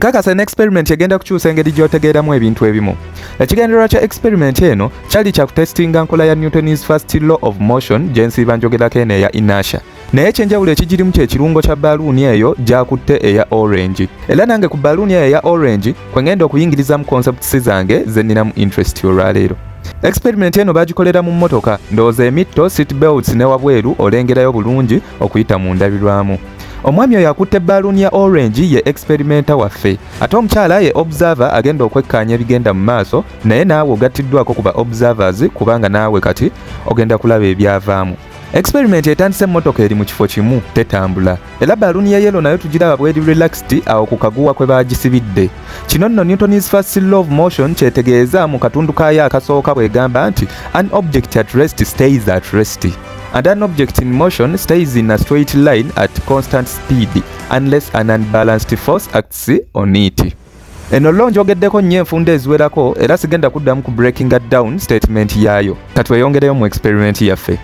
Kakasa eno experiment egenda kukyusa engeri gy'otegeeramu ebintu ebimu. Ekigendererwa kya experiment eno kyali kya kutestinga nkola ya Newton's first law of motion gye nsiiba njogerako eno eya inertia. Naye ekyenjawulo ekigirimu kye kirungo kya bbaluuni eyo gy'akutte eya orange. Era nange ku bbaluuni eyo eya orange kwe ngenda okuyingirizamu concepts zange ze nninamu interest olwaleero. Experiment eno bagikolera mu mmotoka, ndowooza emitto, seat belts ne wabweru olengerayo bulungi okuyita mu ndabirwamu. Omwami oyo akutte bbaluuni ya orange ye experimenter waffe, ate omukyala ye observer agenda okwekkaanya ebigenda mu maaso, naye naawe ogattiddwako ku ba observers kubanga naawe kati ogenda kulaba ebyavaamu. Experiment etandise emmotoka eri mu kifo kimu tetambula, era bbaluuni ya yellow nayo tugiraba bweri relaxed awo ku kaguwa kwe baagisibidde. Kino nno Newton's first law of motion kyetegeeza mu katundu kaayo akasooka bw'egamba nti an object at rest stays at rest and an object in motion stays in a straight line at constant speed unless an unbalanced force acts on it. Eno law njogeddeko nnyo enfunda eziwerako era sigenda kuddamu ku breaking down statement yaayo. Katweyongereyo mu experiment yaffe.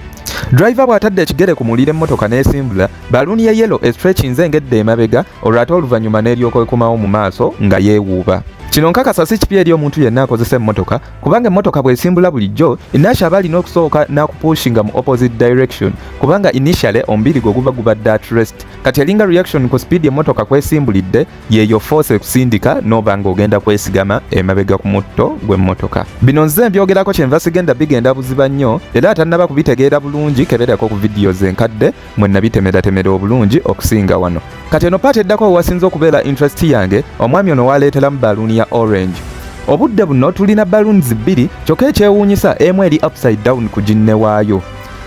Driver bw'atadde ekigere ku muliro emmotoka n'esimbula, bbaluuni ya yellow estretchinze engedde emabega olwo ate oluvannyuma n'eryoka ekomawo mu maaso nga yeewuuba. Kino nkakasa si kibi eri omuntu yenna akozesa emmotoka kubanga emmotoka bw'esimbula bulijjo inertia aba alina okusooka n'akupushinga mu opposite direction kubanga initially omubiri gwe guba gubadde at rest. Kati eringa reaction ku speed emmotoka kwesimbulidde yeeyo force ekusindika n'oba ng'ogenda kwesigama emabega ku mutto gw'emmotoka. Bino nze mbyogerako kyenva sigenda bigenda buziba nnyo era atannaba kubitegeera bulungi keberako ku videos enkadde mwe nabitemeratemera obulungi okusinga wano. Kati eno part eddako wewasinze okubeera interest yange, omwami ono waleeteramu bbaluuni ya orange. Obudde buno tulina balloons bbiri kyokka ekyewuunyisa emu eri upside down ku ginne waayo.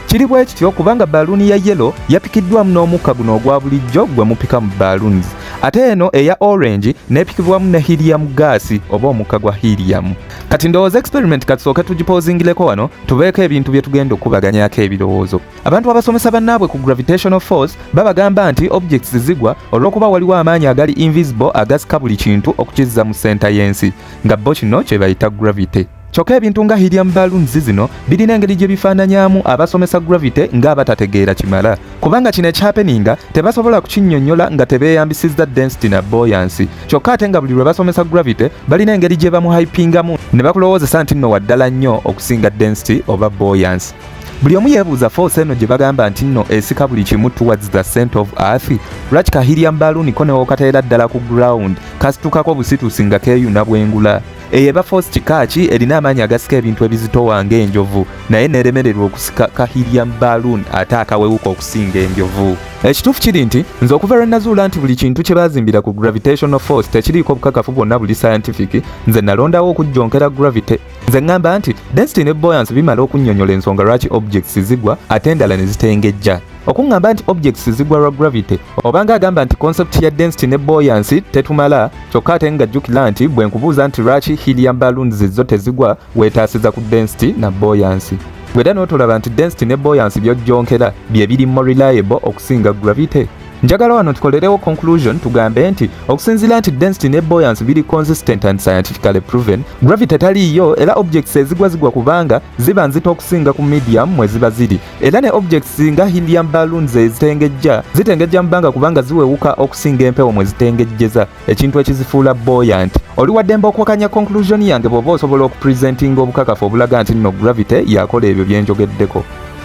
Kiri bwe kityo kubanga bbaluuni ya yellow yapikiddwamu n'omukka guno ogwa bulijjo gwe mupika mu balloons, ate eno eya orange n'epikibwamu ne helium gas oba omukka gwa helium. Kati ndowooza experiment katusooke tugipoozingireko wano tubeeko ebintu bye tugenda okukubaganyako ebirowoozo. Abantu abasomesa bannaabwe ku gravitational force babagamba nti objects zigwa olw'okuba waliwo amaanyi agali invisible agasika buli kintu okukizza mu center y'ensi, nga bo kino kye bayita gravity. Kyokka ebintu nga helium balloons zino birina engeri gye bifaananyaamu abasomesa gravity ng'abatategeera kimala, kubanga kino ekyahappeninga tebasobola kukinnyonnyola nga tebeeyambisizza density na buoyancy. Kyokka ate nga buli lwe basomesa gravity balina engeri gye bamuhypingamu ne bakulowoozesa nti nno waddala nnyo okusinga density oba buoyancy. Buli omu yeebuuza force eno gye bagamba nti nno esika buli kimu towards the center of earth, lwaki ka helium balloon ko ne w'okateera ddala ku ground kasitukako busitusi nga keeyuna bwengula? Eyo eba force kika ki erina amaanyi agasika ebintu ebizitowa ng'enjovu naye neeremererwa okusika ka helium balloon ate akawewuka okusinga enjovu? Ekituufu kiri nti nze okuva lwe nazuula nti buli kintu kye baazimbira ku gravitational force tekiriiko bukakafu bwonna buli scientific, nze nalondawo okujjonkera gravity. Nze ŋŋamba nti density ne buoyancy bimala okunnyonnyola ensonga lwaki objects zigwa ate endala ne zitengejja. Okuŋŋamba nti objects zigwa lwa gravity obanga agamba nti concept ya density ne buoyancy tetumala, kyokka ate nga jjukira nti bwe nkubuuza nti lwaki helium balloons zo tezigwa weetaasiza ku density na buoyancy. Bw'era n'otolaba nti density ne buoyancy by'ojjonkera bye biri more reliable okusinga gravity. Njagala wano tukolerewo conclusion tugambe nti okusinziira nti density ne buoyancy biri consistent and scientifically proven, gravity taliiyo era objects ezigwa zigwa kubanga ziba nzito okusinga ku medium mwe ziba ziri, era ne objects nga helium balloons ezitengejja zitengejja mu bbanga kubanga ziwewuka okusinga empewo mwe zitengejjeza, ekintu ekizifuula buoyant. Oli waddembe okuwakanya conclusion yange bw'oba osobola okupresentinga obukakafu obulaga nti nno gravity yakola ebyo bye njogeddeko.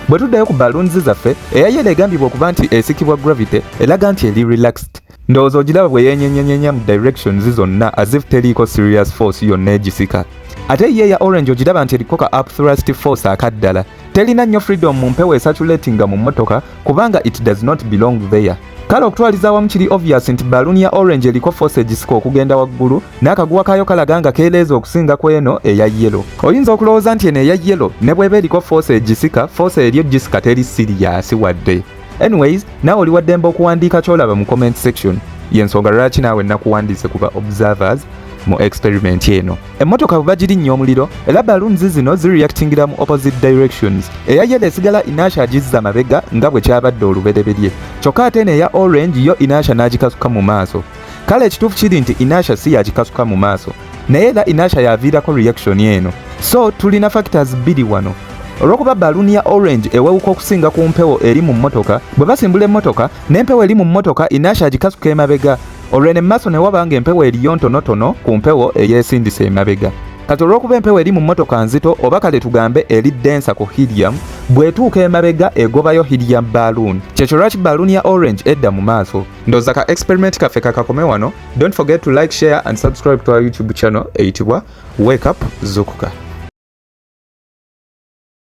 Bwe tuddayo ku balloons zaffe, eya yellow egambibwa okuba nti esikibwa gravity eraga nti eri relaxed. Ndowooza ogiraba bwe yeenyenyenyenya mu directions zonna as if teriiko serious force yonna egisika. Ate ye eya orange ogiraba nti eriko ka upthrust force akaddala, terina nnyo freedom mu mpewo esaturatinga mu mmotoka kubanga it does not belong there. Kale okutwaliza awamu kiri obvious nti balloon ya orange eriko force egisika okugenda waggulu n'akaguwa kaayo kalaga nga keereeza okusinga ku eno eya yellow. Oyinza okulowooza nti eno eya yellow ne bw'eba eriko force egisika, force eri ogisika teri serious wadde. Anyways, naawe oli waddembe okuwandiika ky'olaba mu comment section. Y'ensonga lwaki naawe nakuwandiise ku ba observers mu experiment eno. Emmotoka bwe bagirinnya omuliro era balloons zino zireactingira mu opposite directions. Eya yellow esigala inertia agizza mabega nga bwe kyabadde olubereberye, kyokka ate eno eya orange yo inertia n'agikasuka mu maaso. Kale ekituufu kiri nti inertia si yagikasuka mu maaso, naye era inertia yaviirako reaction eno. So tulina factors bbiri wano. Olw'okuba balloon ya orange ewewuka okusinga ku mpewo eri mu mmotoka, bwe basimbula emmotoka n'empewo eri mu mmotoka inertia agikasuka emabega. Olwo eno emmaaso ne waba ng'empewo eriyo ntonotono ku mpewo eyeesindise emabega. Kati olw'okuba empewo eri mu mmotoka nzito, oba kale tugambe eri denser ku helium, bw'etuuka emabega egobayo helium balloon. Kyekyo lwaki balloon ya orange edda mu maaso. Ndowooza ka experiment kaffe kakakome wano. Don't forget to like, share and subscribe to our YouTube channel eyitibwa Wake Up Zukuka.